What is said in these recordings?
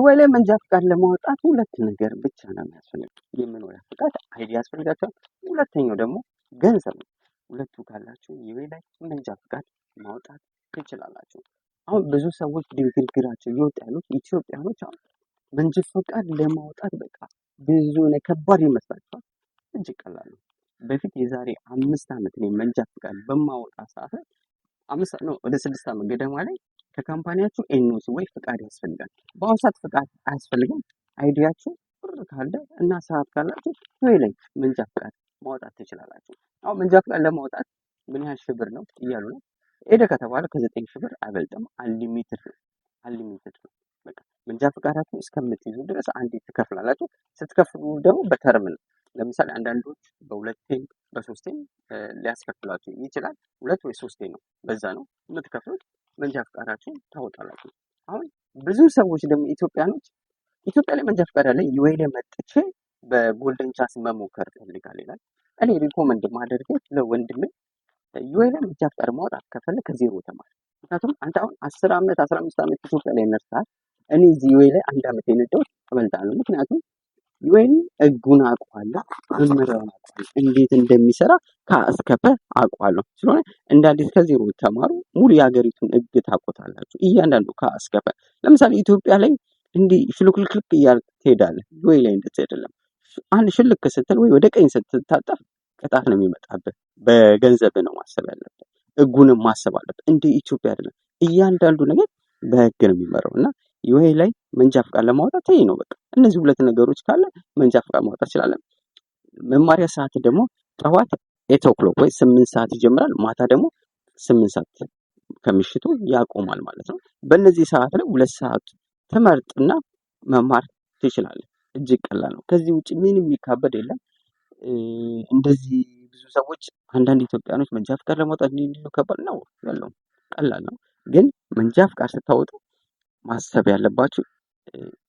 ዱባይ ላይ መንጃ ፍቃድ ለማውጣት ሁለት ነገር ብቻ ነው የሚያስፈልግ። የመኖሪያ ፍቃድ ID ያስፈልጋቸዋል። ሁለተኛው ደግሞ ገንዘብ ነው። ሁለቱ ካላችሁ UAE ላይ መንጃ ፍቃድ ማውጣት ትችላላችሁ። አሁን ብዙ ሰዎች ድንግርግራቸው እየወጡ ያሉት ኢትዮጵያኖች አሁን መንጃ ፍቃድ ለማውጣት በቃ ብዙ ከባድ ይመስላቸዋል። እጅግ ቀላል ነው። በፊት የዛሬ 5 ዓመት እኔ መንጃ ፍቃድ በማወጣ ሰዓት ላይ 5 ነው ወደ 6 ዓመት ገደማ ላይ ከ company ያችሁ NOC ወይ ፍቃድ ያስፈልጋል። በአሁኑ ሰዓት ፍቃድ አያስፈልግም። ID ያችሁ፣ ብር ካለ እና ሰዓት ካላችሁ ወይ ላይ መንጃ ፍቃድ ማውጣት ትችላላችሁ። አሁን መንጃ ፍቃድ ለማውጣት ምን ያህል ሺህ ብር ነው እያሉ ነው። ሄደ ከተባለ ከ9,000 ብር አይበልጥም። Unlimited ነው። Unlimited ነው። በቃ መንጃ ፍቃዳችሁ እስከምትይዙ ድረስ አንዴ ትከፍላላችሁ። ስትከፍሉ ደግሞ በ term ነው። ለምሳሌ አንዳንዶች በሁለቴም በሶስቴም ሊያስከፍላችሁ ይችላል። ሁለት ወይ ሶስቴ ነው፣ በዛ ነው የምትከፍሉት። መንጃ ፍቃዳችሁን ታወጣላችሁ። አሁን ብዙ ሰዎች ደግሞ ኢትዮጵያኖች ኢትዮጵያ ላይ መንጃ ፍቃድ አለ UAE ላይ መጥቼ በ golden chance መሞከር እፈልጋለሁ ይላል። እኔ recommend ማደርገው ለወንድሜ UAE ላይ መንጃ ፍቃድ ማውጣት ከፈለግ ከዜሮ ተማር። ምክንያቱም አንተ አሁን 10 ዓመት 15 ዓመት ኢትዮጵያ ላይ ነድተሃል። እኔ እዚህ UAE ላይ አንድ ዓመት የነዳሁት እበልጣለሁ። ምክንያቱም UAE ን ህጉን አውቀዋለሁ፣ መመሪያውን አውቀዋለሁ፣ እንዴት እንደሚሰራ ከሀ እስከ ፐ አውቀዋለሁ። ስለሆነ እንደ አዲስ ከዜሮ ተማሩ። ሙሉ የሀገሪቱን ህግ ታውቁታላችሁ። እያንዳንዱ ከሀ እስከ ፐ። ለምሳሌ ኢትዮጵያ ላይ እንዲህ ሽሉክልክልክ እያልክ ትሄዳለህ። UAE ላይ እንደዚህ አይደለም። አንድ ሽልክ ስትል ወይ ወደ ቀኝ ስትታጠፍ ቅጣት ነው የሚመጣብህ። በገንዘብ ነው ማሰብ ያለብህ፣ ህጉንም ማሰብ አለብህ። እንደ ኢትዮጵያ አይደለም። እያንዳንዱ ነገር በህግ ነው የሚመራው እና UAE ላይ መንጃ ፍቃድ ለማውጣት ይሄ ነው በቃ። እነዚህ ሁለት ነገሮች ካለ መንጃ ፍቃድ ማውጣት ይችላለን። መማሪያ ሰዓት ደግሞ ጠዋት 8 o'clock ወይ 8 ሰዓት ይጀምራል። ማታ ደግሞ 8 ሰዓት ከምሽቱ ያቆማል ማለት ነው። በእነዚህ ሰዓት ላይ 2 ሰዓት ትመርጥና መማር ትችላለህ። እጅግ ቀላል ነው። ከዚህ ውጭ ምንም የሚካበድ የለም። እንደዚህ ብዙ ሰዎች አንዳንድ ኢትዮጵያኖች መንጃ ፍቃድ ለማውጣት እንዲህ እንዲህ ነው፣ ከባድ ነው ያለው፣ ቀላል ነው። ግን መንጃ ፍቃድ ስታወጡ ማሰብ ያለባችሁ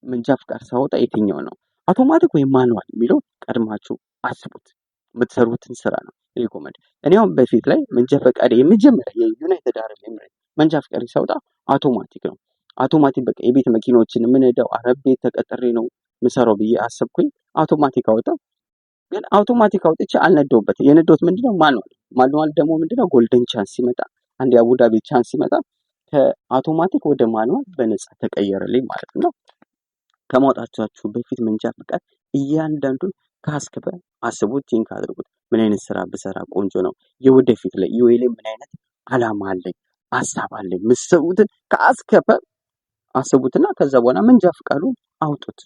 መንጃ ፍቃድ ሳወጣ የትኛው ነው አውቶማቲክ ወይም manual የሚለው ቀድማችሁ አስቡት። የምትሰሩትን ስራ ነው recommend። እኔ አሁን በፊት ላይ መንጃ ፈቃድ የመጀመሪያ የዩናይትድ አረብ ኤምሬት መንጃ ፈቃድ ሳወጣ አውቶማቲክ ነው። አውቶማቲክ በቃ የቤት መኪኖችን የምነዳው አረብ ቤት ተቀጥሬ ነው ምሰራው ብዬ አሰብኩኝ። አውቶማቲክ አወጣው። ግን አውቶማቲክ አውጥቼ አልነዳሁበትም። የነዳሁት ምንድነው? Manual። Manual ደግሞ ምንድነው? Golden chance ሲመጣ፣ አንድ የአቡዳቢ chance ሲመጣ ከአውቶማቲክ ወደ manual በነፃ ተቀየረልኝ ማለት ነው። ከማውጣታችሁ በፊት መንጃ ፈቃድ እያንዳንዱን ከሀ እስከ ፐ አስቡት፣ think አድርጉት። ምን አይነት ስራ ብሰራ ቆንጆ ነው? የወደፊት ላይ UAE ላይ ምን አይነት አላማ አለኝ፣ ሀሳብ አለኝ? ምሰሩትን ከሀ እስከ ፐ አስቡትና ከዛ በኋላ መንጃ ፈቃዱን አውጡት።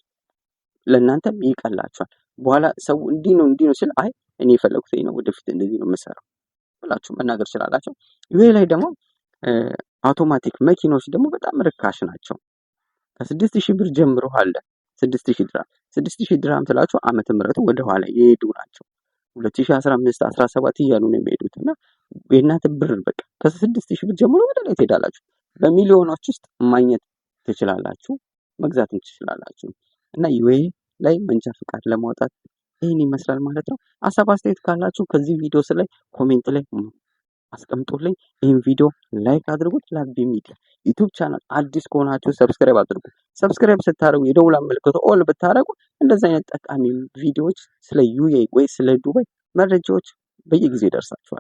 ለእናንተም ይቀላችኋል። በኋላ ሰው እንዲህ ነው እንዲህ ነው ሲል አይ እኔ የፈለኩት ይሄ ነው፣ ወደፊት እንደዚህ ነው የምሰራው ብላችሁ መናገር ትችላላችሁ። UAE ላይ ደግሞ አውቶማቲክ መኪኖች ደግሞ በጣም ርካሽ ናቸው። ከ6,000 ብር ጀምሮ አለ። 6,000 ድራም፣ 6,000 ድራም ስላችሁ ዓመተ ምህረቱ ወደኋላ የሄዱ ናቸው። 2015 17 እያሉ ነው የሚሄዱት እና የእናንተ ብር በቃ ከ6,000 ብር ጀምሮ ወደ ላይ ትሄዳላችሁ። በሚሊዮኖች ውስጥ ማግኘት ትችላላችሁ፣ መግዛትም ትችላላችሁ። እና UAE ላይ መንጃ ፍቃድ ለማውጣት ይህን ይመስላል ማለት ነው። ሀሳብ አስተያየት ካላችሁ ከዚህ ቪዲዮ ስር ላይ comment ላይ አስቀምጡልኝ። ይህን ቪዲዮ like አድርጉት። ላቢ ሚዲያ YouTube channel አዲስ ከሆናችሁ subscribe አድርጉ። Subscribe ስታደርጉ የደውል ምልክቱ all ብታደርጉ እንደዚህ አይነት ጠቃሚ ቪዲዮዎች ስለ UAE ወይ ስለ ዱባይ መረጃዎች በየጊዜው ይደርሳችኋል።